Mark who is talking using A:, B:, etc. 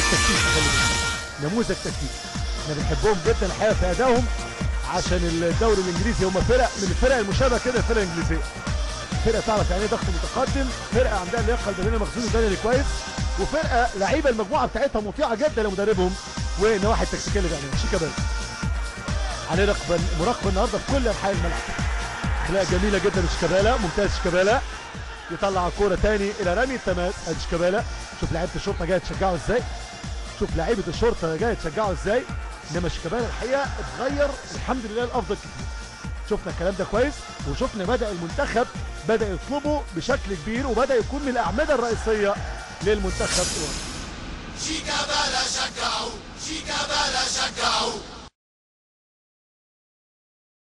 A: تكتيكي، خلي بالك، نموذج تكتيكي. احنا بنحبهم جدا الحقيقة في ادائهم، عشان الدوري الانجليزي هم فرق من الفرق المشابهة كده للفرق الانجليزية. فرقه تعرف يعني ايه ضغط متقدم، فرقه عندها اللياقة البدنية مخزون البدني كويس، وفرقه لعيبة المجموعة بتاعتها مطيعة جدا لمدربهم والنواحي التكتيكيه اللي بيعملها. شيكابالا عليه رقبة مراقبة النهارده في كل انحاء الملعب. اخلاق جميلة جدا لشيكابالا، ممتاز شيكابالا، يطلع الكورة تاني الى رمي التماس. ادي شيكابالا، شوف لعيبة الشرطة جاية تشجعه ازاي، شوف لعيبة الشرطة جاية تشجعه ازاي. انما شيكابالا الحقيقة اتغير الحمد لله الافضل كتير. شفنا الكلام ده كويس، وشفنا بدا المنتخب بدا يطلبه بشكل كبير، وبدا يكون من الاعمدة الرئيسية للمنتخب الوطني.
B: شيكابالا شجعوا، شيكابالا شجعوا.